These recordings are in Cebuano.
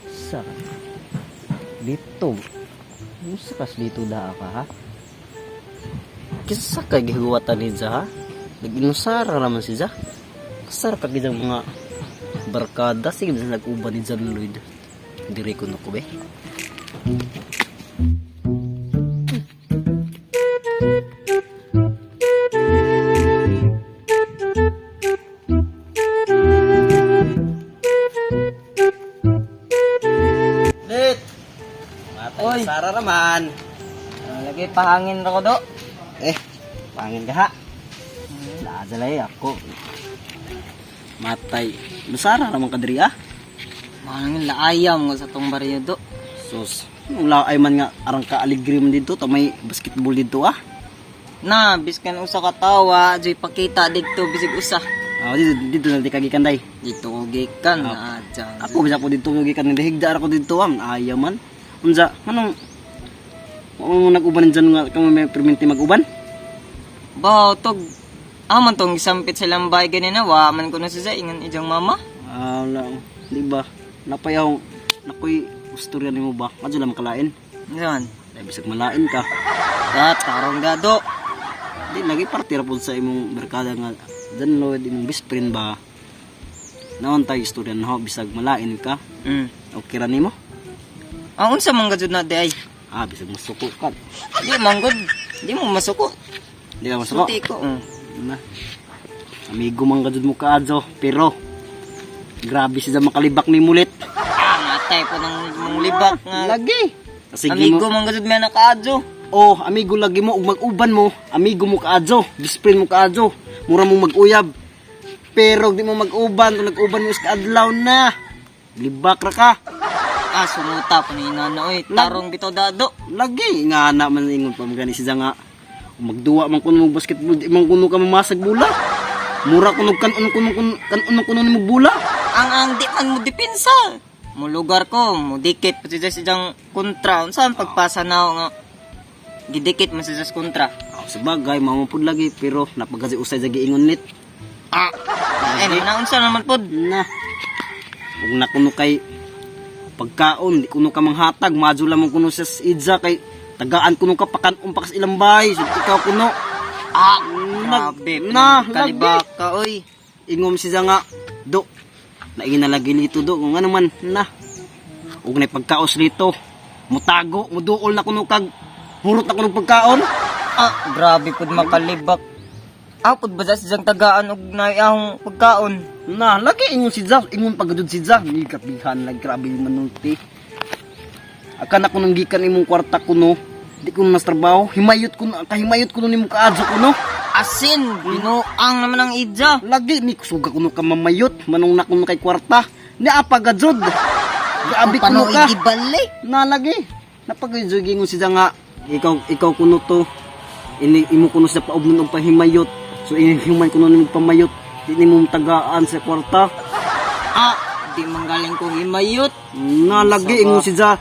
Sa dito. Musa kas dito da ka ha? Kisa ka gihuwatan ni Za ha? Nag-inusara naman si Za. Kasar ka gidang mga barkada. Sige, bisa nag-uban ni John Lloyd. Dire ko no ko be. Lit! Matay Oy. Sara raman. Lagi pahangin ra ko do. Eh, pangin ka ha. Laadalay ako. Matay. Nusara raman ka diri ah. Mahangin laayam nga sa tong baryo do. Sus, wala ay man nga arang ka aligri man dito, ta may basketball dito ah. Na biskan usa ka tawa, joy pakita didto bisig usa. Ah, dito dito na di ka gikan day. Dito ko gikan na dyan. Ako bisa ko dito gikan ni higda ra ko dito am. Ayaw man. Unsa manong wa mo nag-uban dyan nga kamo may perminti mag-uban? Ba tog aman tong gisampit sa lambay ganina wa man ko na siya ingon ijang mama. Ah, wala. Di ba? Napayaw nakoy istorya nimo ba? Kadyo lang makalain. Yan. Dahil bisag malain ka. Da tarong dado. Di lagi parte ra pud sa imong barkada nga John Lloyd imong best friend ba? Naon tayo istorya na ho, bisag malain ka. Okay ra nimo? Ang unsa man gajud na di ay? Ah, bisag masuko ka. Di man gud. Di mo masuko. Di ka masuko. Sulti ko. Na. Amigo man gajud mo kaadyo, pero grabe siya makalibak ni mulit. Ah, matay po ng mong libak nga. Lagi. Sige Amigo mo. man gajud may nakaadyo. Oh, amigo lagi mo ug mag-uban mo, amigo mo kaadyo, best friend mo kaadyo. Mura mo mag-uyab. Pero di mo mag-uban, kung nag-uban mo sa adlaw na. Libak ra ka. Ah, sumuta po ni inana oy. Tarong bitaw dado. Lagi nga na man ingon pa gani siya nga magduwa man kuno mo basketball di man kuno ka mamasag bula. Mura kuno kan-on kuno kan-on kuno nimo bula. Ang di man mo depensa. Mo lugar ko, mo dikit pa siya siyang kontra. Unsa ang pagpasa na nga gidikit man siya sa kontra. Oh, sabagay mao pud lagi pero napagasi usay sa giingon nit. Ah, eh na unsa naman pod. Na. Ug na kuno kay pagkaon di kuno ka manghatag madyo lamang kuno sa idza kay tagaan kuno ka pakan-on pa ka sa ilang bahay so ikaw kuno Ah, Nag- grabe na, kalibak ka oy. ingom siya nga do naingin na lagi nito do kung ano man na ug na pagkaos nito mutago muduol na kuno kag hurot na kuno pagkaon. Ah, grabe pod makalibak. Ah, pod ba sa siyang tagaan og naayang pagkaon? Na lagi ingon si Zah, ingon pagudod si Zah ni kapihan lag grabe manulti. Akan ako nang gikan imong kwarta kuno di ko mas trabaho himayot ko na kahimayot kuno nimo kaadyo kuno. Asin, binuang naman ang idya. Lagi ni kusuga kuno ka mamayot manong na kuno kay kwarta ni apa gajud grabe kuno Pano ka. igibalik? Na lagi napagjogging ko siya nga ikaw ikaw kuno to ini imo kuno sa paubnon og pahimayot so inhuman kuno nimo pamayot di nimo tagaan sa kwarta. Ah, di manggaling kong imayot. Na lagi ingon siya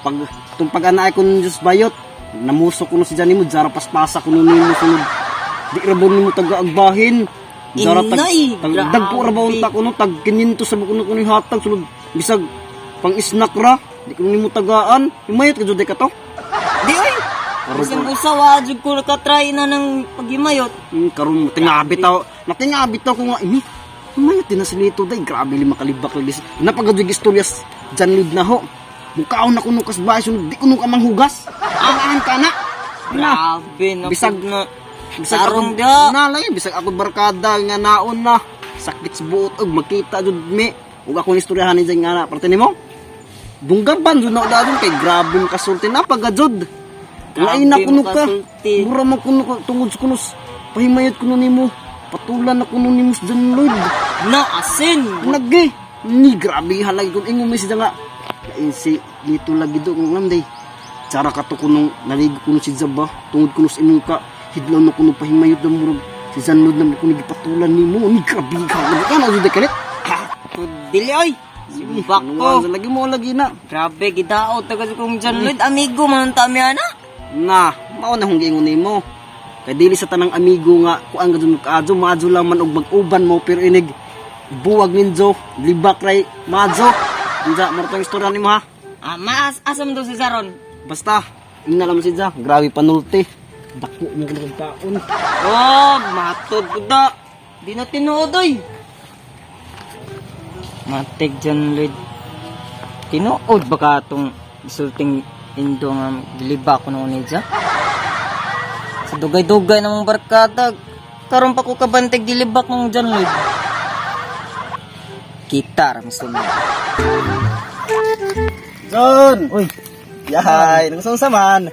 pag tung pag anaay kuno Diyos bayot namusok kuno siya nimo jara paspasa kuno nimo sunod di ra ba nimo taga agbahin jara tag, Inay, tag dagko ra ba grabe. unta kuno tag 500 sa kuno kuno hatag sunod bisag pang snack ra di kuno nimo tagaan himayot ka jud ka to. Di oy. Bisan usa wa jud ko ka-try na ng paghimayot. Karon tingabi taw. Natingabi taw ko nga ini. Mayot din na sa nito day. Grabe lima kalibak lagi. Napagadug istoryas John Lloyd na ho. Mukaon na kuno kas bahay sunod di kuno ka manghugas. Ang ka na. Na. Grabe na Bisag- pud na. Bisag Tarong ako, da. Na lagi bisag ako barkada nga naon na. Sakit sa buot og makita jud mi. Ug ako ni istoryahan ni nga na parte nimo. Dunggaban jud na dadon kay grabe makasulti na pagajud. Lain na Grabe kuno ka. makasulti. Mura man kuno ka tungod sa kunos. Pahimayot kuno nimo. Patulan na kuno nimo sa John Lloyd. Na asin. Lagi. Ni grabe halagi kung ingon mi siya nga. Lain si dito lagi do kung ngam day. Tsara ka to kunong naligo kuno si Zaba. Tungod kuno sa imong ka hidlaw na kuno pahimayot na murag si John Lloyd na kuno gipatulan nimo. Ni grabe ka. Lagi ka na jud kalit. Ha. Pud dili oy. Simbak Ano ko. nga, lagi mo lagi na. Grabe gidaot taga sa kong John Lloyd amigo man ta mi ana. Na, mao na hong giingon nimo. Kay dili sa tanang amigo nga kuan gud mo kaadyo, maadyo lang man og mag-uban mo pero inig buwag ninjo, libak ray maadyo. Unsa mo tong istorya nimo ha? Ah, maas asam do si Zaron. Basta ingna lang si Ja, grabe panulti. Dako mo kuno kaon. Oh, matod ko da. Di na tinuod oy. Matig dyan, Lloyd. Tinuod ba ka itong isulting indo nga giliba ko noon niya? Sa dugay-dugay namang barkada, karon pa ko kabanteg gilibak mong dyan, Lloyd. Kita ra misulod. John! Uy! Yahay, nagsunsa man.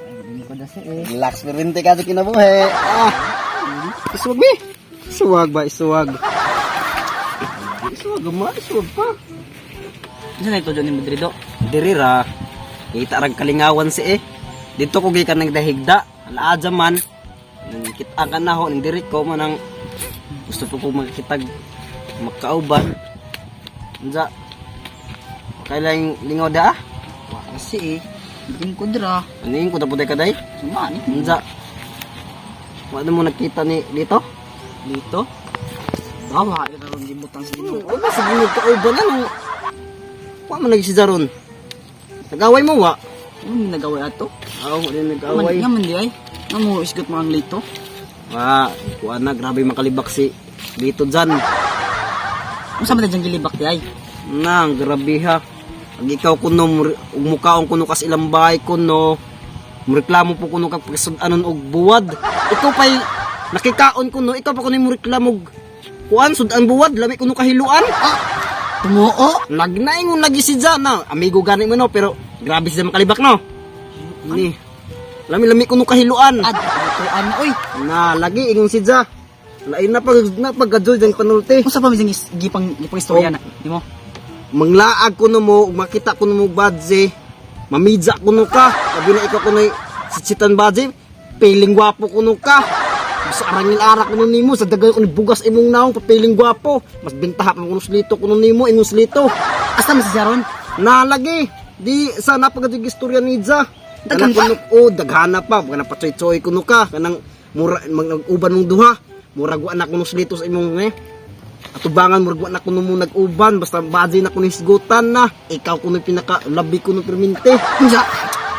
Relax perinte ka sa kinabuhi. Ah. Isuwag mi. Isuwag ba, isuwag. Isuwag ma, isuwag pa. Diyan na ito dyan ni Madrido. Diri ra. Kita rag kalingawan si eh. Dito ko gikan nagdahigda. Alaadya man. Nang kita ka na ho, ning diri ko manang gusto po ko makikitag makauban. Unsa? Kailang lingaw da ah? Kasi eh, bigyan ko dira. Ano yung kuda ka day? Sumani. Unsa? Wala mo nakita ni dito? Dito? Bawa, iraron gibutang sa Ginoo. Wala sa ginoo kauban ano? Wa man lagi si Jaron. Nag-away mo wa? Ano nagaway ato? Oo, wala nag-away. Nga man di ay. Nga mo isgot mga ang lito. Wa, kuan na grabe makalibak si dito dyan. Unsa man dyan gilibak di ay? Nang grabe ha. Ag ikaw kuno ug mukaon kuno kas ilang bahay kuno. Mureklamo po kuno kag pagsud-anon og buwad. Ikaw pay nakikaon kuno, ikaw pa kuno mureklamo og kuan sud-an buwad, lami kuno kahiluan. Ah! Tumuo! Nagnaingon lagi si Jan na. Amigo gani mo no, pero grabe siya makalibak no. Ni. Lami-lami kuno kahiluan. Ad, tuan na oy. Na lagi ingon si Ja. Lain na pag na paggadyo dyan panulti. Unsa pa man dyan gipang gipang istorya Oh. na nimo? Manglaag kuno mo, ug makita kuno mo badze. Mamidza kuno ka. Labi na ikaw kuno sitsitan badze. Piling gwapo kuno ka. Sa arangil ara kuno nimo sa dagan kuno bugas imong naong papiling gwapo. Mas bintaha pa kuno slito kuno nimo ingon slito. Asa man si Jaron? Nalagi. Di sa napagad istorya ni Ja. Daghan pa? Kuno, oh, daghana pa. Baka napatsoy-tsoy kuno ka. Kanang mura, mag-uban mong duha. Murag wa na kuno slito sa imong eh. Atubangan murag wa na kuno mo nag-uban. Basta baji na kuno hisgutan na. Ikaw kuno pinaka labi kuno perminte. Unsa?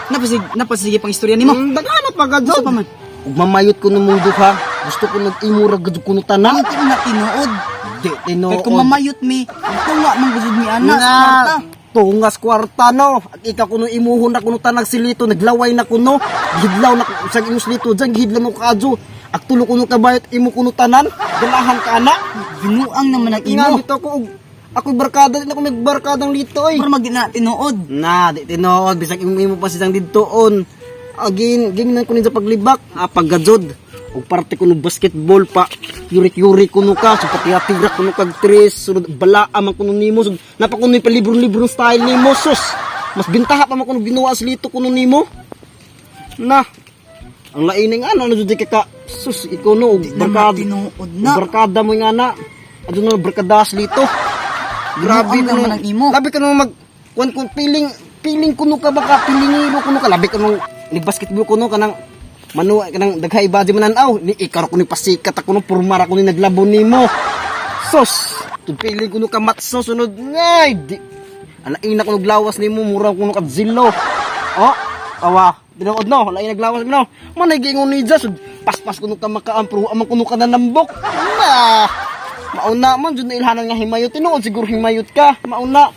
Napasig napasige pang istorya nimo. Daghana pa gad. Unsa pa man? Ug mamayot kuno mong duha. Gusto ko nag-imurag gud kuno tanan. Hindi na tinuod. Di tinuod. Kay kung mamayot mi, tunga man gud mi ana sa Na, kwarta. tungas kwarta no. At ikaw kuno imuhon na kuno tanag silito, naglaway na kuno. Gidlaw na sa imong silito dyan, gidlaw mo kaadyo. Ak tulo kuno kabayot imo kuno tanan, ganahan ka ana. Binuang naman ang Imo imo. dito ko og ako barkada din ako may barkadang lito oy. Pero mag na tinuod. Na, di tinuod bisag imo imo pa silang didtoon. Agin, gingnan ko sa paglibak, ah, paggajod. Og parte kuno basketball pa, yuri-yuri kuno ka, so patira-tira kuno kag tres, sunod balaa man kuno nimo, sud napa kuno pa libro-libro style nimo, sus. Mas bintaha pa man kuno ginawa sa lito kuno nimo. Na. Ang laining ano, ano jud ka ka, sus ikaw no, og Di na barkada, tinuod na. og barkada mo nga na. Adto na barkadas lito. Grabe Binuang kuno. naman ang imo. Labi ka naman mag kuan kun piling piling kuno ka baka pilingiro kuno ka labi ka nung ni basketball kuno kanang manu kanang daghay body mananaw ni ikaw kuno pasikat ako no purmara kuno naglabon nimo. Sos, tu piling kuno ka matso sunod ngay di alain na kuno glawas nimo mura kuno ka zilo. Oh, awa tinuod no, lain naglawas mo no. Manay giingon ni Jas, paspas kuno ka makaam pero wa man kuno ka nanambok. Na. Mauna man jud na ilhanan nga himayot tinuod siguro himayot ka. Mauna.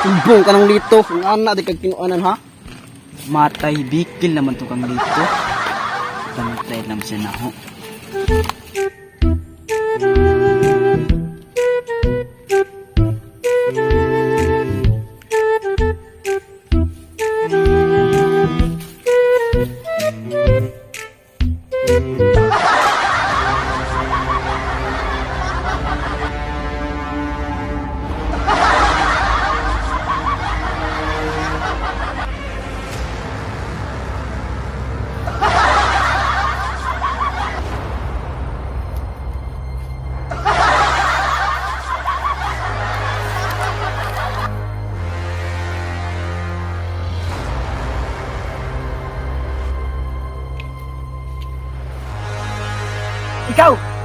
Sumbong ka ng lito. Ang ana di kag tinuanan ha. Matay bikil naman to kang lito. Bantay lang siya na ho.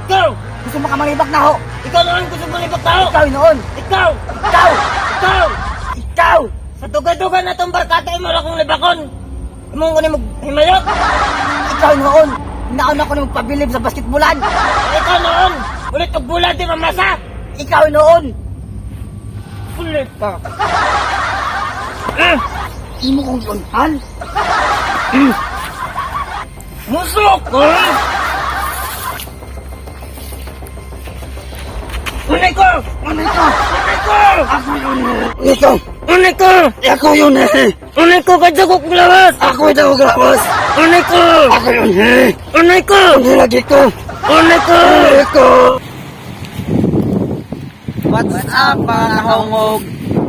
Ikaw! Gusto mo ka manglibak na ho. Ikaw noon gusto mo libak tao! Ikaw noon. Ikaw! Ikaw! Ikaw! Ikaw! Sa dugay-dugay na itong barkada, imo ra kong libakon! Imo ko ni himayot! Ikaw noon. Nauna ko nang pabilib sa basketbolan. Ikaw noon! Ulit og bula di mamasa! Ikaw noon. Ulit ka! Imo kong giuntan. Musok! Unay ko! Ano ito? Unay ko! Ako yun eh. Ikaw! Unay ko! Ako yun eh. Unay ko kay dagok lawas! Ako ito gawas. Unay ko! Ako yun eh. Unay ko! Hindi lagi ko. Unay ko! Iko. What's up, mga kahongog?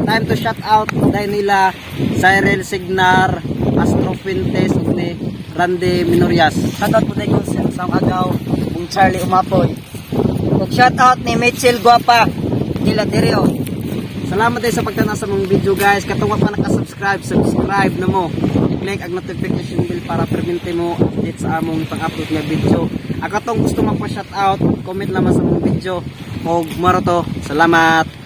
Time to shout out dahil nila Cyril Signar, Astro Fuentes, ug ni Randy Minorias. Shoutout po tayo sa isang agaw, kung Charlie Umapoy. Ug shoutout ni Mitchell Guapa, Dila Terio. Salamat din sa pagtanaw sa mga video, guys. Katong wa pa naka-subscribe, subscribe na mo. I-click ang notification bell para permente mo update sa among pang-upload nga video. Ang katong gusto magpa-shoutout, comment lamang sa mga video. Og maro to. Salamat.